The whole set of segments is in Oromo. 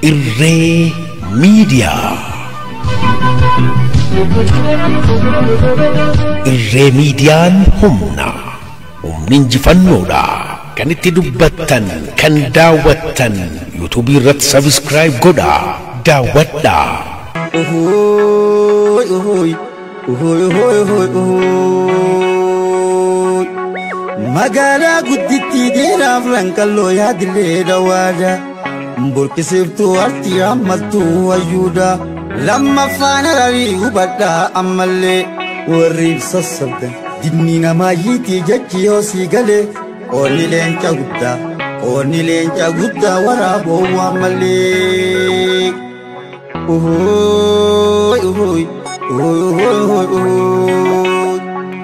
Irree Miidiyaa. Irree Miidiyaan humna. Humni injifannoodha. Kan itti dubbattan, kan daawwattan, yuutuubii irratti sabiskiraayib godhaa. Daawwadhaa. Magaalaa guddittii dheeraaf lanqalloo yaadillee dhawaadha. Burqisiiftuu artii ammaltuu wayyuudha. Lammaffaan hararii hubadhaa ammallee warri sassabdan. Dinni namaa yiitii jechi yoo sii galee qoonni leenca guddaa qoonni leenca guddaa waraaboo ammallee.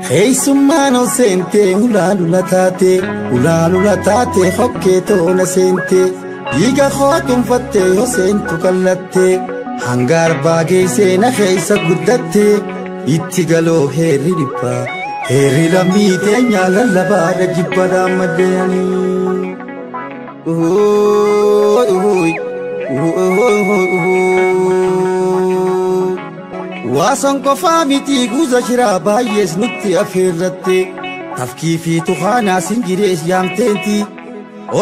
Keessummaan ol seentee ulaalula taatee ulaalula taatee hokkee toona seentee dhiiga koo dhuunfattee yoo seentu kallattee hanga arbaa geessee na keessa guddattee itti galoo heerri dhibbaa heerri lammii teenyaa lallabaadha jibbadhaan maddeeyanii. Waasan qofaa miti guuza shiraa baay'ees nutti affeerratte tafkii fi tukaanaa sinjirees yaamteenti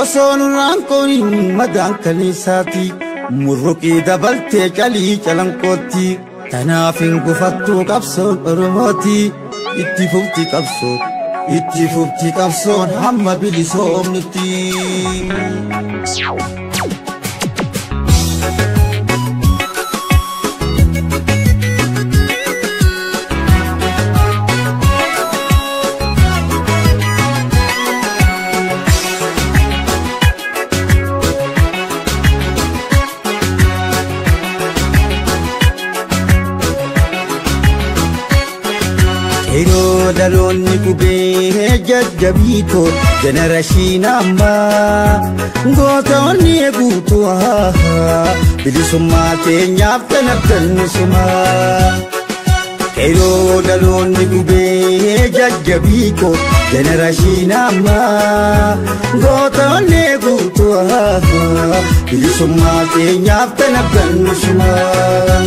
osoo nurraan qooniin madaan kaleessaati murruqii dabaltee calii calanqootti tanaaf hin gufattuu qabsoon Oromooti itti fufti qabsoon itti fufti qabsoon hamma bilisoomnutti. Yeroo dhaloonni qubee jajjabiitoo jenerashiin ammaa gootonni guutuu bilisummaa teenyaaf kanattan sumaa. Yeroo dhaloonni qubee jajjabiitoo jenerashiin ammaa gootonni guutuu bilisummaa teenyaaf kanattan sumaa.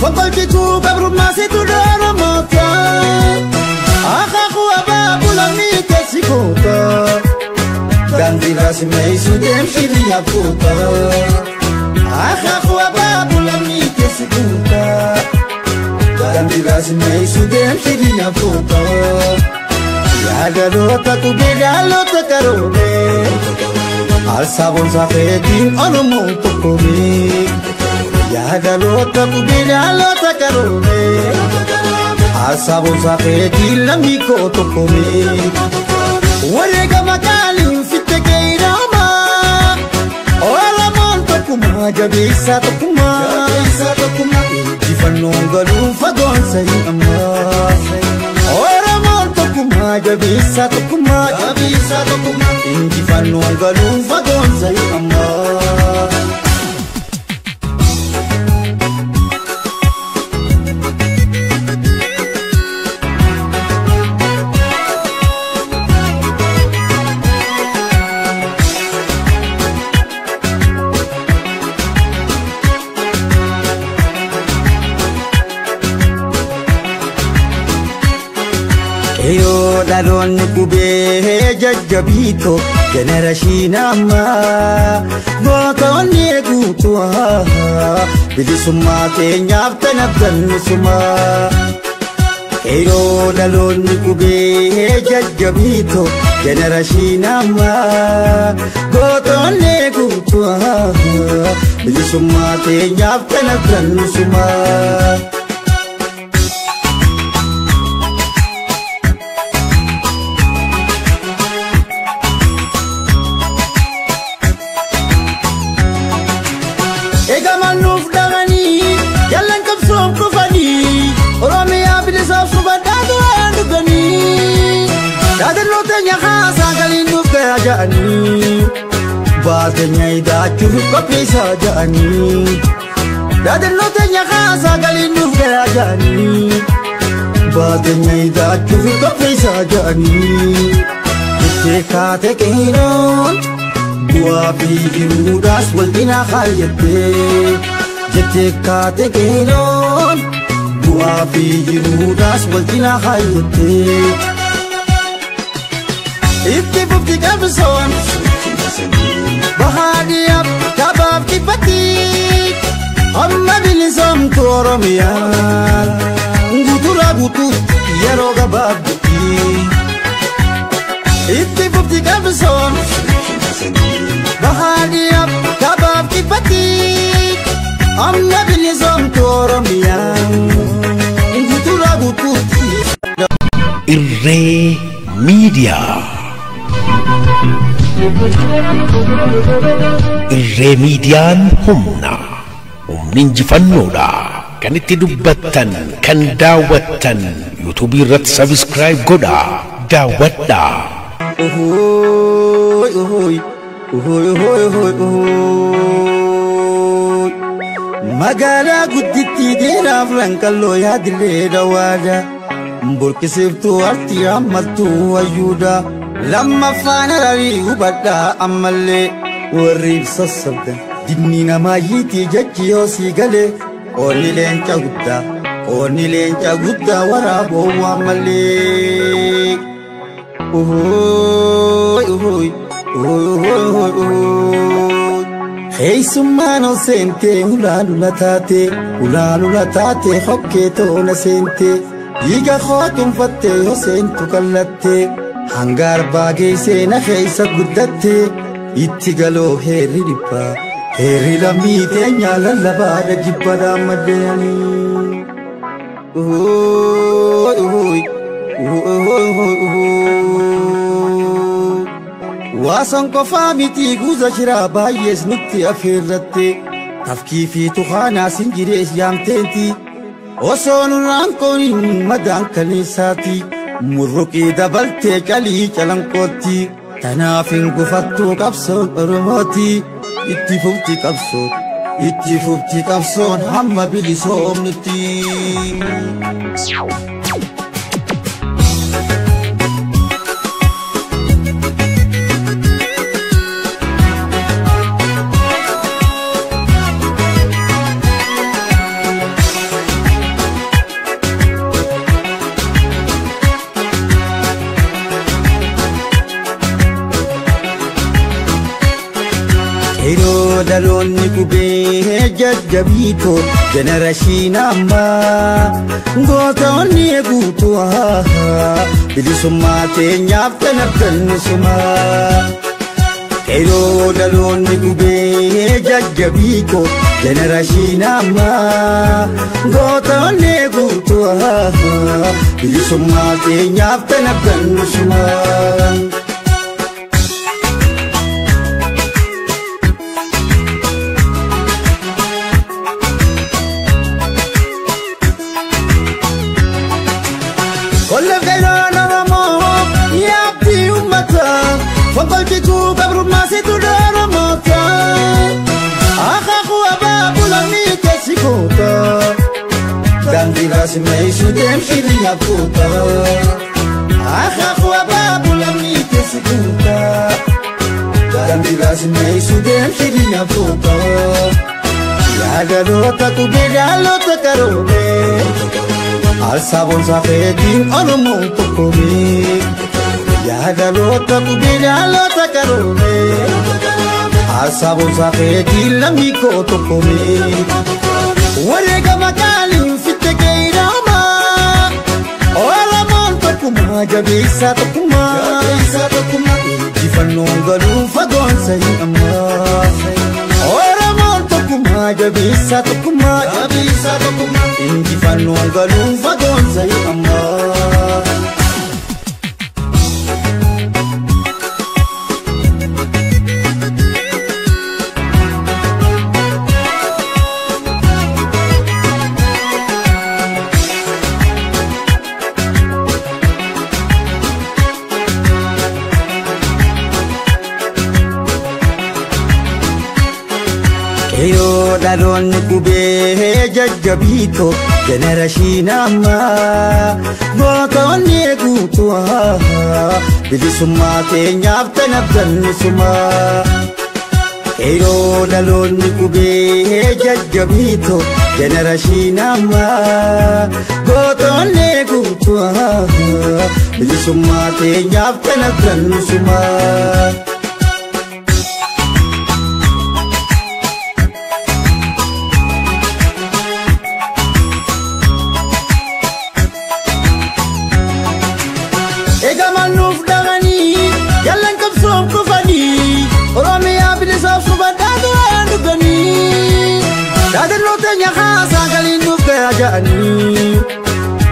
Fonkolchituu gabrummaa situ dhoora moota. Akaakuu abaaboo lammii keessi koota. Daandii raasimeessu deemsi biyya koota. Akaakuu abaaboo lammii keessi koota. Daandii raasimeessu deemsi biyya koota. Yaadaloota qubee dhaloota qaroomee. Alsaaboon safeetiin Oromoon tokkoomee. Yaadaloota qubee dhaloota qaroomee. Alsaaboon safeetiin lammii koo tokkoomee. Wareegama qaaliin fitte keeyraama. Oromoon tokkummaa jabeessaa tokkummaa. Injifannoon galuun fagoon sa'ii ammaa. Oromoon tokkummaa jabeessaa tokkummaa. Injifannoon galuun fagoon sa'ii ammaa. Yeroo dhaloonni qubee jajjabiitoo jenerashiin ammaa gootonni guutuu bilisummaa teenyaaf tanabdan sumaa. Yeroo dhaloonni qubee jajjabiitoo jenerashiin ammaa gootonni guutuu bilisummaa teenyaaf tanabdan sumaa. Eegaman nuuf dhabanii jallan qabsoon kufanii Oromiyaa bilisaaf subadhaa turaan dhuganii Dhaadannoo teenya haasaa galiin nuuf gahaa ja'anii. Baateenya idaachuuf qophiisaa ja'anii Daadannoo teenya kaasaa galiin nuuf gayaa ja'anii Baateenya idaachuuf qophiisaa ja'anii Jettee kaatee qeeroon bu'aa fi jiruudhaas wal cinaa kaayyattee Jettee kaatee qeeroon bu'aa fi jiruudhaas wal cinaa kaayyattee Itti fufti qabsoon Bahaadiyaaf kabaaf kibbatti Amma bilisoomtu Oromiyaan guuturaa guutuutti yeroo gabaabdutti Itti fufti qabsoon Bahaadiyaaf kabaaf kibbatti Amma bilisoomtu Oromiyaan guuturaa guutuutti Irree Miidiyaa. Irree Miidiyaan humna. Humni injifannoodha. Kan itti dubbattan, kan daawwattan, yuutuubii irratti sabiskiraayib godhaa, daawwadhaa. Ohoy ohoy ohoy ohoy ohoy ohoy Magaalaa guddittii dheeraaf lanqalloo yaadillee dawaadha Burqisiiftuu artii ammaltuu wayyuudha Lammaffaan hararii hubadhaa ammallee warri sassabdan Dinni namaa yiitii jechi yoo sii galee qoonni leenca guddaa qoonni leenca guddaa waraaboo ammallee Ohoy ohoy ohoy ohoy ohoy Keessummaan ol seentee ulaalula taatee ulaalula taatee hokkee toona seentee dhiiga koo tunfattee yoo seentu kallattee hanga arbaa geessee na keessa guddattee itti galoo heerri dhibbaa heerri lammii teenyaa lallabaadha jibbadhaa maddeeyanii. Ohoy ohoy ohoy ohoy ohoy Waasan qofaa miti guuza shiraa baay'ees nutti affeerratte tafkii fi tukaanaa sinjirees yaamteenti osoo nurraan qooniin madaan kaleessaati murruqii dabaltee calii calanqootti tanaaf hin gufattuu qabsoon Oromooti itti fufti qabsoon itti fufti qabsoon hamma bilisoomnutti. Yeroo dhaloonni qubee jajjabiitoo jenerashiin ammaa gootonni guutuu bilisummaa teenyaaf kan argannu sumaa. Yeroo dhaloonni qubee jajjabiitoo jenerashiin ammaa gootonni guutuu bilisummaa teenyaaf kan argannu sumaa. Fonkolchituu gabrummaa situ dheeramoota Akaakuu abaaboo lammii keessi goota Daandii raasmeessu deemsirri nyaatota Akaakuu abaaboo lammii keessi goota Daandii raasmeessu deemsirri nyaatota Yaadaloota qubee dhaloota qaroomee Alsaaboon safeetiin Oromoon tokkoomee Yaadaloota qubee dhaloota qaroomee Alsaaboon safeetiin lammii koo tokkoomee Wareegama qaaliin fitte geeramaa Oromoon tokkummaa jabeessaa tokkummaa Injifannoon galuun fagoon sa'ii ammaa Oromoon tokkummaa jabeessaa tokkummaa Injifannoon galuun fagoon sa'ii ammaa. Qeerroo dhaloonni qubee jajjabiitoo jenerashiin ammaa gootonni guutuu bilisummaa keenyaaf tanabdannusumaa. Qeerroo dhaloonni qubee jajjabiitoo jenerashiin ammaa gootonni guutuu bilisummaa keenyaaf tanabdannusumaa.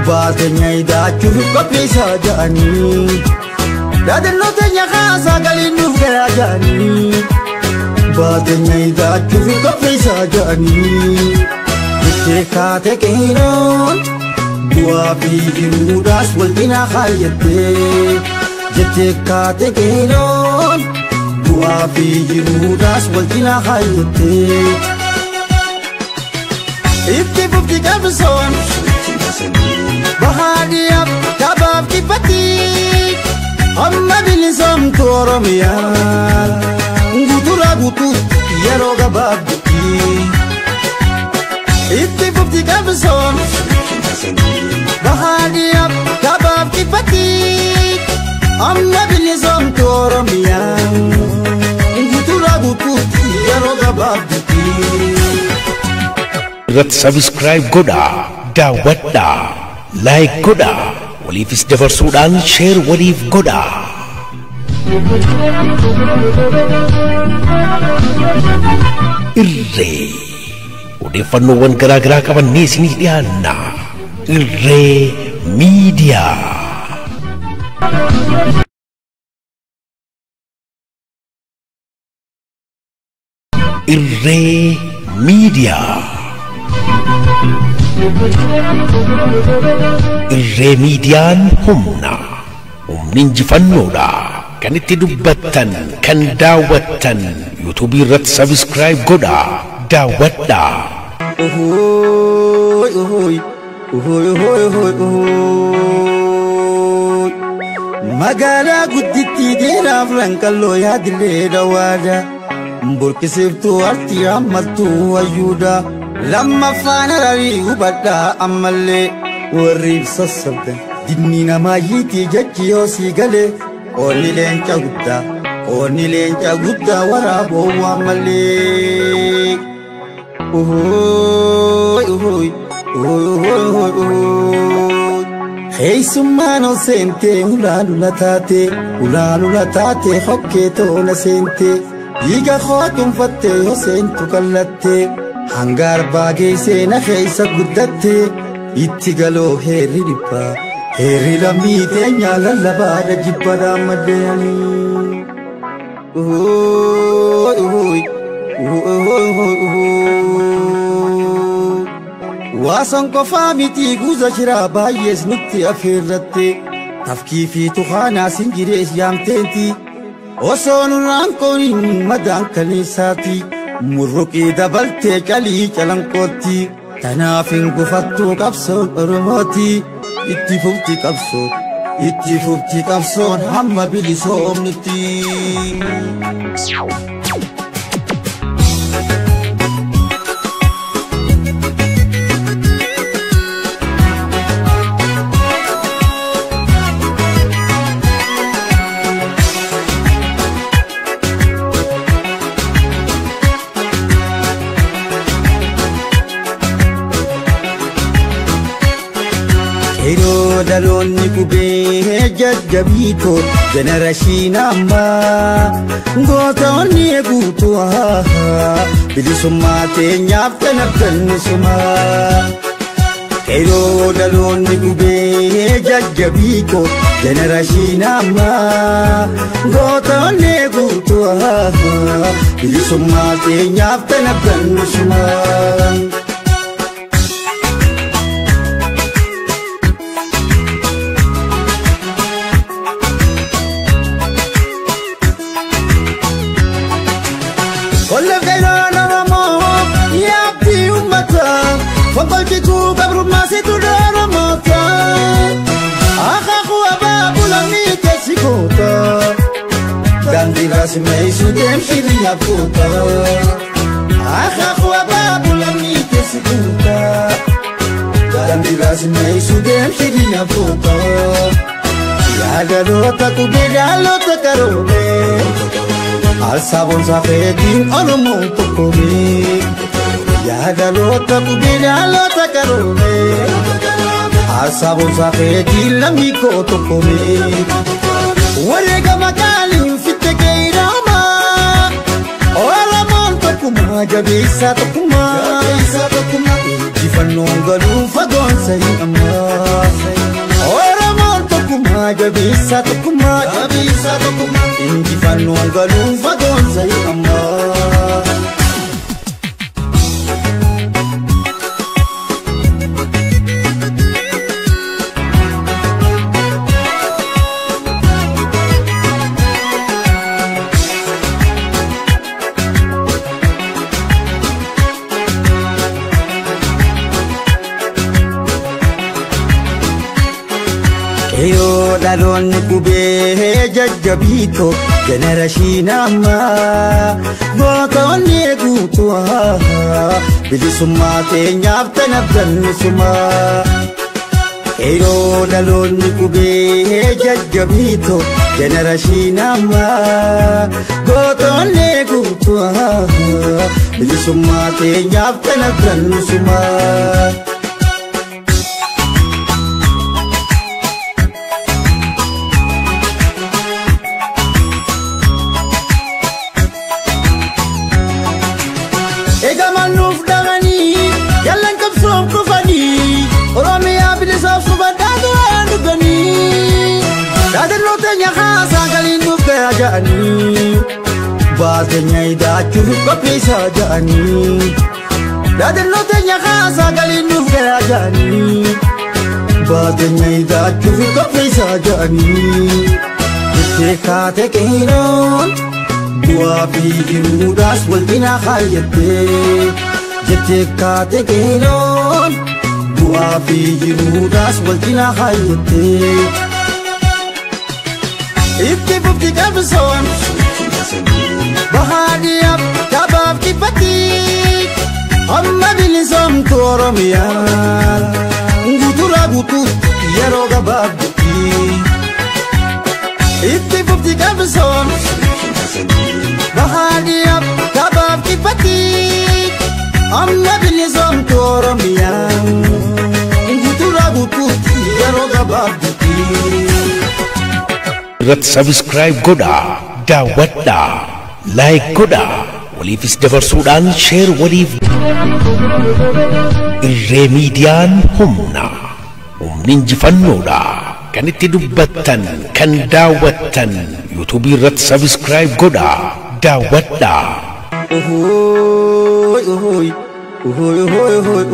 Baatenya idaachuuf qopheessaa ja'anii Daadannoo teenya haasaa galiin nuuf gahaa ja'anii Baatenya idaachuuf qopheessaa ja'anii Jettee kaate qeerroon bu'aa fi jiruudhaas wal cinaa kaayyattee Jettee kaate qeerroon bu'aa fi jiruudhaas wal cinaa kaayyattee Itti fufti qabsoon Bahadiyaaf kabaaf kibbatti amma bilisoomtu Oromiyaan guuturaa guutuutti yeroo gabaabdutti itti fufti qabsoon Bahadiyaaf kabaaf kibbatti amma bilisoomtu Oromiyaan guuturaa guutuutti yeroo gabaabdutti. Irratti subscribe godhaa, daawwadhaa, like godhaa, waliifis dabarsuudhaan share waliif godhaa. Irree odeeffannoowwan garaa garaa qabannee isinii dhiyaanna. Irree miidiyaa. Irree miidiyaa. Irree miidiyaan humna. Humni injifannoodha. Kan itti dubbattan, kan daawwattan, yuutuubii irratti sabiskiraayib godhaa, daawwadhaa. Magaalaa guddittii dheeraaf ranqalloo yaadillee dhawaadha. Burqisiiftuu artii hammattuu wayyuudha. Lammaffaan hararii hubadhaa ammallee warri sassabdan dinni namaa yiitii jechi yoo sii galee qoonni leenca guddaa qoonni leenca guddaa waraaboo ammallee. Keessummaan ol seentee ulaalula taatee ulaalula taatee hokkee tola seentee dhiiga kootumfattee yoo seentu kallattee. Hangaar baagee na keessa guddattee itti galoo heerri dhibbaa heerri lammii teenyaa lallabaadha jibbadhaa maddeeyanii. Waasan qofaa miti guuza shiraa baay'ees nutti affeerratte tafkii fi tuhaanaa singirees yaamteenti osoo nurraan qooniin madaan kaleessaati. Murruqii dabaltee calii calanqootti tanaaf hin gufattuu qabsoon Oromooti itti fufti qabsoon itti fufti qabsoon hamma bilisoomnutti. Qeerroo dhaloonni qubee jajjabiitoo jenerashiin ammaa gootonni guutuu bilisummaa teenyaaf tanabdannusumaa. Qeerroo dhaloonni qubee jajjabiitoo jenerashiin ammaa gootonni guutuu bilisummaa teenyaaf tanabdannusumaa. Daandirraa si meessu deemsirri nyaafota. Akaakuu abaabula miite si guuta. Daandirraa si meessu deemsirri nyaafota. Yaadaloota qubee dhaloota qaroomee. Alsaaboon safeetiin Oromoon tokkoomee. Yaadaloota qubee dhaloota qaroomee. Alsaaboon safeetiin lammii koo tokkoomee. Wareegama qaaliin fitte keeyraama. Oromoon tokkummaa jabeessaa tokkummaa. Injifannoon galuu fagoon sa'ii ammaa. Oromoon tokkummaa jabeessaa tokkummaa. Injifannoon galuu fagoon sa'ii ammaa. Yoo dhaloonni qubee jajjabiitoo jenerashiin ammaa gootonni guutuu bilisummaa teenyaaf tanabdannusumaa. Yoo dhaloonni qubee jajjabiitoo jenerashiin ammaa gootonni guutuu bilisummaa teenyaaf tanabdannusumaa. Eegaman nuuf dhabanii yaalan qabsoof kufanii Oromiyaa bilisaaf subadhaa waan dhuganii dhaadannoo teenya haasaa galiin nuuf gahaa ja'anii baateenya hidhaachuuf qophiisaa ja'anii dhaadannoo teenya haasaa galiin nuuf gahaa ja'anii baateenya hidhaachuuf qophiisaa ja'anii jettee kaate qeeroon. Bu'aa fi jiruudhaas wal cinaa kaayyattee jettee kaate qeeroon. Bu'aa fi jiruudhaas wal cinaa kaayyattee. Itti fufti qabsoon bahaadhiyaaf kabaaf kibbatti amma bilisoomtu Oromiyaan guuturaa guutuutti yeroo gabaabdutti. Itti fufti qabsoon bahaadhiyaaf kabaaf kibbatti amma bilisoomtu Oromiyaan guuturaa guutuutti yeroo gabaabdutti. Irratti subscribe godhaa, daawwadhaa, like godhaa, waliifis dabarsuudhaan share waliif. Irree miidiyaan humna, humni injifannoodha. Kan itti dubbattan, kan daawwattan, yuutuubii irratti subscribe godhaa, daawwadhaa. Ohoy ohoy ohoy ohoy ohoy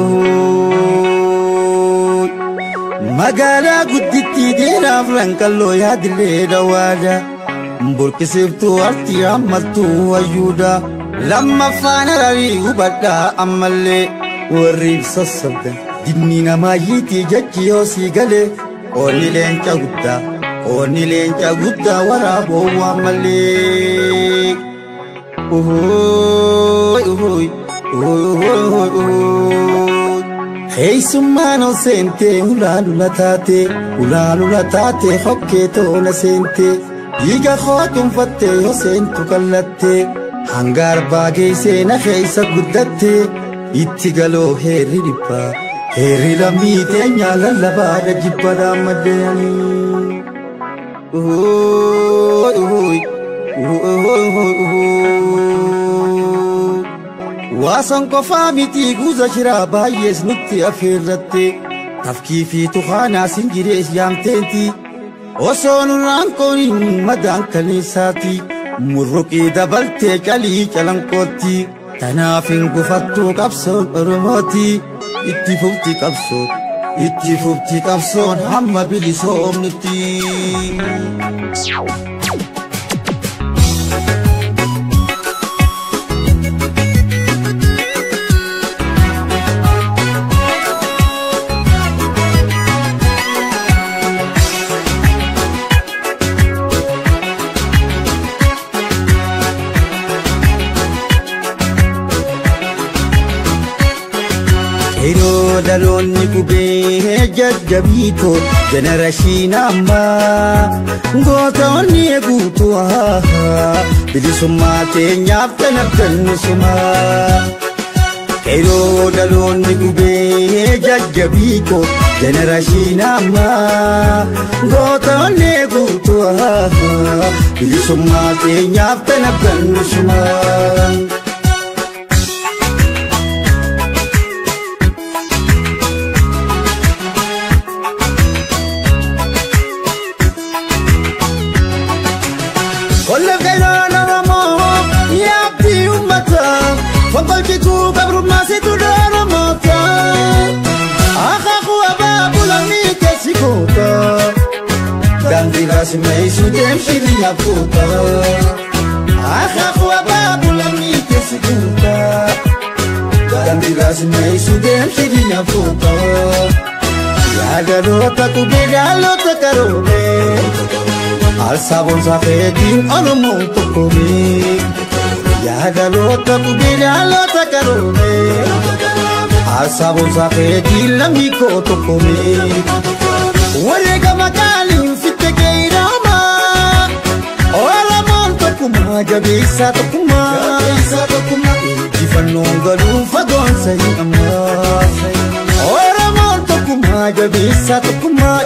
ohoy. Magaalaa guddittii dheeraaf ranqalloo yaadillee dhawaadha. Burqisiiftuu artii ammaltuu hayyuudha. Lammaffaan hararii hubadhaa ammallee warri sassabdan. Dinni namaa yiitii jechi yoo sii galee qoonni leenca guddaa qoonni leenca guddaa waraaboo ammallee. Ohoy ohoy ohoy ohoy ohoy. Keessummaan ol seentee ulaalula taatee ulaalula taatee hokkee tola seentee dhiiga koo dhuunfattee yoo seentu kallattee hanga arbaa geessee na keessa guddattee itti galoo heerri dhibbaa heerri lammii teenyaa lallabaadha jibbadhaa maddeenii. Ohoy ohoy ohoy ohoy ohoy. Waasan qofaa miti guuza shiraa baay'ees nutti affeerratte tafkii fi tukaanaa sinjirees yaamteenti osoo nurraan qooniin madaan kaleessaati murruqii dabaltee calii calanqootti tanaaf hin gufattuu qabsoon Oromooti itti fufti qabsoon itti fufti qabsoon hamma bilisoomnutti. Qeerroo dhaloonni qubee jajjabiitoo jenerashiin ammaa gootonni guutuu bilisummaa teenyaaf tanabdannu sumaa. Qeerroo dhaloonni qubee jajjabiitoo jenerashiin ammaa gootonni guutuu bilisummaa teenyaaf tanabdannu sumaa. Fonkolchituu gabrummaa situ dhoora moota akaakuu abaaboo lammii keessi goota daandii raasimeessu deemsili nyaakota akaakuu abaaboo lammii keessi goota daandii raasimeessu deemsili nyaakota yaadaloota qubee dhaloota karoomee alsaaboon safeetiin Oromoon tokkoomee. Yaadaloota qubee dhaloota karoomee alsaaboon safeetiin lammii koo tokkoomee wareegama qaaliin fitte keeyramaa Oromoon tokkummaa jabeessaa tokkummaa injifannoon galuun fagoon sanyii ammaa Oromoon tokkummaa jabeessaa tokkummaa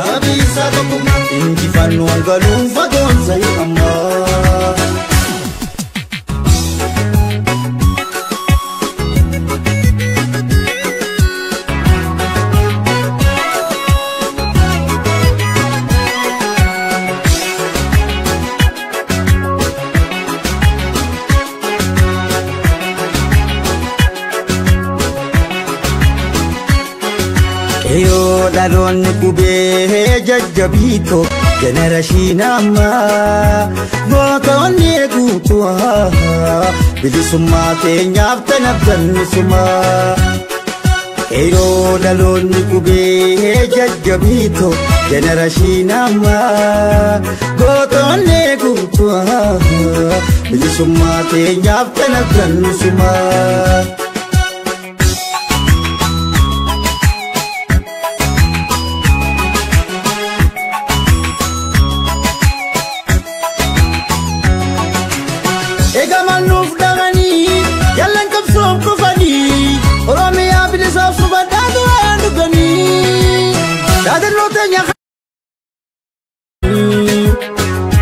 injifannoon galuun fagoon sanyii ammaa. Qeerroo dhaloonni qubee jajjabiitoo jenerashiin ammaa gootonni guutuu bilisummaa teenyaaf tanabdannu sumaa. Qeerroo dhaloonni qubee jajjabiitoo jenerashiin ammaa gootonni guutuu bilisummaa teenyaaf tanabdannu sumaa.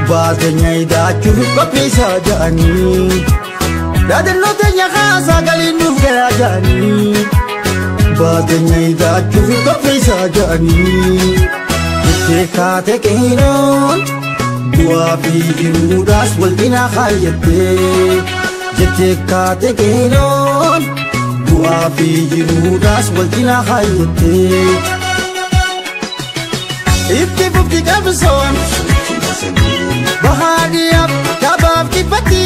Baatenya idaachuuf qopheessaa ja'anii dhaadannoo teenya haasaa galiin nuuf galaa ja'anii baatenya idaachuuf qopheessaa ja'anii jettee kaate qeerroon du'aa fi jiruudhaas wal cinaa kaayyattee jettee kaate qeerroon du'aa fi jiruudhaas wal cinaa kaayyattee itti fufti qabsoon. Bahaadiyaaf kabaaf kibbatti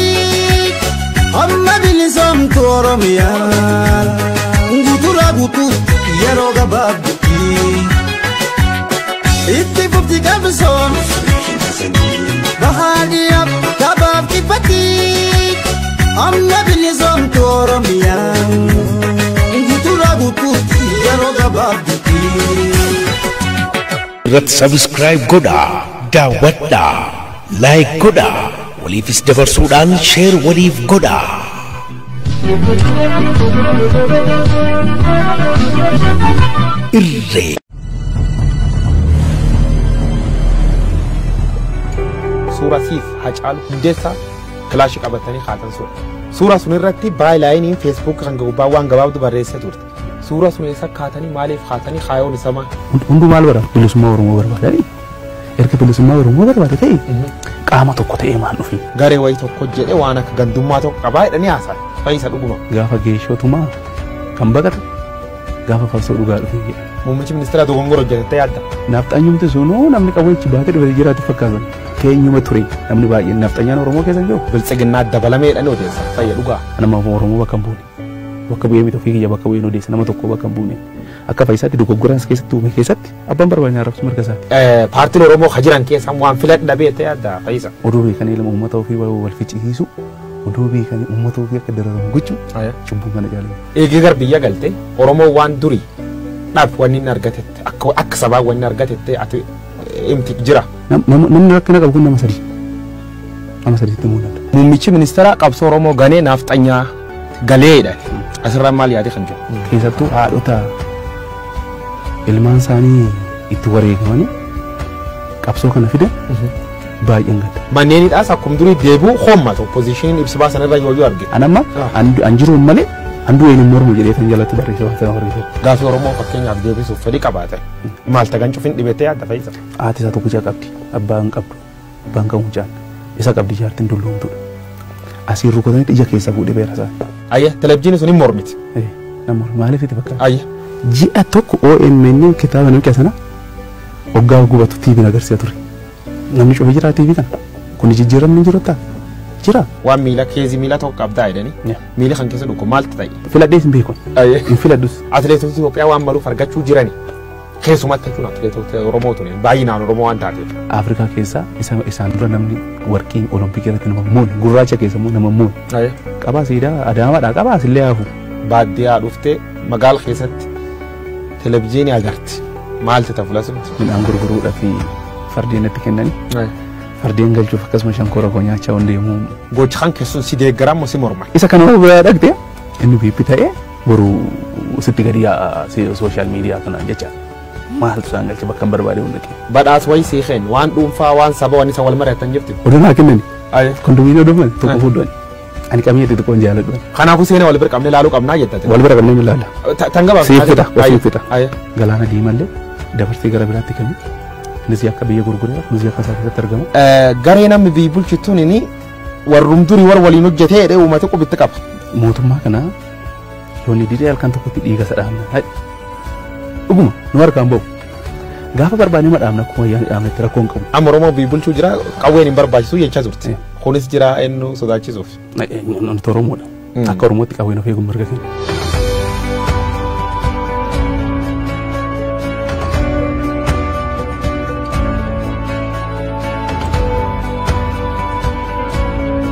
amma bilisoomtu Oromiyaan guuturaa guutuu yeroo gabaabdutti itti fufti qabsoon. Bahaadiyaaf kabaaf kibbatti amma bilisoomtu Oromiyaan guuturaa guutuu yeroo gabaabdutti. Irratti subscribe godhaa daawwadhaa. Like godhaa waliifis dabarsuudhaan share waliif godhaa. Irree. Suura siif Hacaaluu Hundeessaa kilaashii qabatanii haatan suura. Suura sun irratti baay'inaan Facebook kan gubbaa waan gabaabdu barreessee turte. Suura sun eessa kaatanii maaliif kaatanii kaayoon isa maal? Hunduu maal bara bilisummaa Oromoo barbaadanii? Erga bilisummaa Oromoo barbaade ta'e qaama tokko ta'ee maal dhufi? Garee wayii tokko jedhee waan akka gandummaa tokko qabaa jedhanii haasa'an. Fayyisa dhuguma. Gaafa geeshootumaa kan baqate gaafa farsoo dhugaa dhufe jedha. Muummichi ministeera dogongora hojjetettee yaadda. Nafxanyumti sunuu namni qabu baatee dhufee jiraatu fakkaatan. Keenyuma ture namni baay'een nafxanyaan Oromoo keessa hin jiru. Biltsiginnaa dabalamee jedhanii odeessan fayya dhugaa. Nama Oromoo bakka hin buune. Bakka bu'ee miti ofii kiyya bakka bu'ee odeessa nama tokko bakka hin buune. Akka Fayyisaatti dogoggoraan keessatti uume keessatti abbaan barbaadne arrabsu mirga isaati. Paartiin Oromoo ka jiran keessaa waan filadhu dhabee ta'e adda Fayyisa. Oduu beekanii ilma uummata ofii wal ficcisiisu oduu beekanii uummata ofii akka dararamu gochuu cubbuu kana jaalatu. Eegee gar biyya galte Oromoo waan durii Dhaab wanni inni argatetti akka sabaa wanni argatetti ati himti jira. Namni rakkina qabu kun nama sadi. Nama sadiitti mul'ata. Muummichi ministeera qabsoo Oromoo ganee naafxanyaa galeedha. Asirraa maal yaade kan jiru? Keessattuu haadhota ilmaan isaanii itti wareegamanii qabsoo kana fide baay'een gadda. Manneenidhaas akkuma durii deebi'u hommata oppoziishiniin ibsa baasan irra yoo arge. An amma an jiruun malee an du'een hin mormu jedhee kan jalatti barreesse waan sana barreesse. Gaafii Oromoo fakkeenyaaf deebisuuf fedhii qabaate maal tagan cufin dhibetee yaadda fayyisa. Haati isaa tokko ija qabdi abbaan qabdu abbaan qabu mucaan isa qabdi jaartiin dulloomtuudha. Asiin rukutanitti ija keessa fuudhee beera isaa. Ayya televizyiinii sun hin mormiti. Namoonni maaliif itti fakkaata? Ayya. Ji'a tokko OMN kitaaba namicha sana hoggaa gubatu TV'n agarsiisa ture. Namni cufee jira TV kana. Kun jijjiiramni hin jiru ta'a. Jira. Waan miila keezii miila tokko qabdaa jedhanii miila kan keessa dhukkub maaltu ta'e? Filadhees hin beeku. Hin filadhus. Atileetota Itoophiyaa waan maluuf argachuu jirani. Keessumatti jechuun atileetota Oromoo tuni baay'inaan Oromoo waan taateef. Afrikaa keessaa isaan dura namni warqii Olompikii irratti nama moone gurraacha keessa immoo nama moone. Qabaa siidaa Adaamaadhaa qabaa asillee hafu. Baadiyyaa dhuftee magaala keessatti televizyiinii agarti. Maaltu ta'a fuula sun? Midhaan gurguruudhaa fi fardeen itti kennanii. Fardeen galchuuf akkasuma shankoora koo nyaachaa waan deemu. Gocha kan keessuun si deeggaraa moo si morma? Isa kana biraa dhaqxee inni biippi ta'ee boru sitti gadi yaa'a sooshaal miidiyaa kanaan jecha. Maaltu isaan galche bakka hin barbaade hunda kee. Badhaas wayii sii kennu waan dhuunfaa waan saba waan isa wal mari'atan jirti. Oduu naa kennani. Kondominiyoon oduu fudhan tokko fuudhan. Ani qabiyyee xixiqqoon jaaladhu. Kanaafuu seenaa wal bira qabnee ilaaluu qabnaa jettate. Wal bira qabnee ilaalla. Tan gabaabsa. Siif fita siif fita. Galaana diimallee dabarsee gara biraatti kennu. Innis akka biyya gurgureera kunis akka isaa keessatti argama. Garee namni biyya bulchituun inni warrum durii warra waliin hojjetee jedhee uummata qubitti qaba. Mootummaa kana yoonni didee halkan tokkotti dhiiga isa dhaabna. Dhuguma nu harkaan bahu. Gaafa barbaadne dhaabna akkuma ayyaana dhaabnetti rakkoon qabu. Amma Oromoo biyya bulchuu jira qawween hin barbaachisu jechaa turte. Kunis jira eenyu sodaachisuuf. Nuti Oromoodha. Akka Oromootti qawween of eeguun mirga keenya.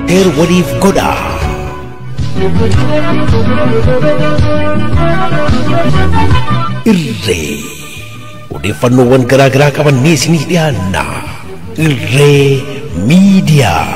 Share waliif godhaa. Irree odeeffannoowwan garaa garaa qabannee isinii dhiyaanna. Irree miidiyaa.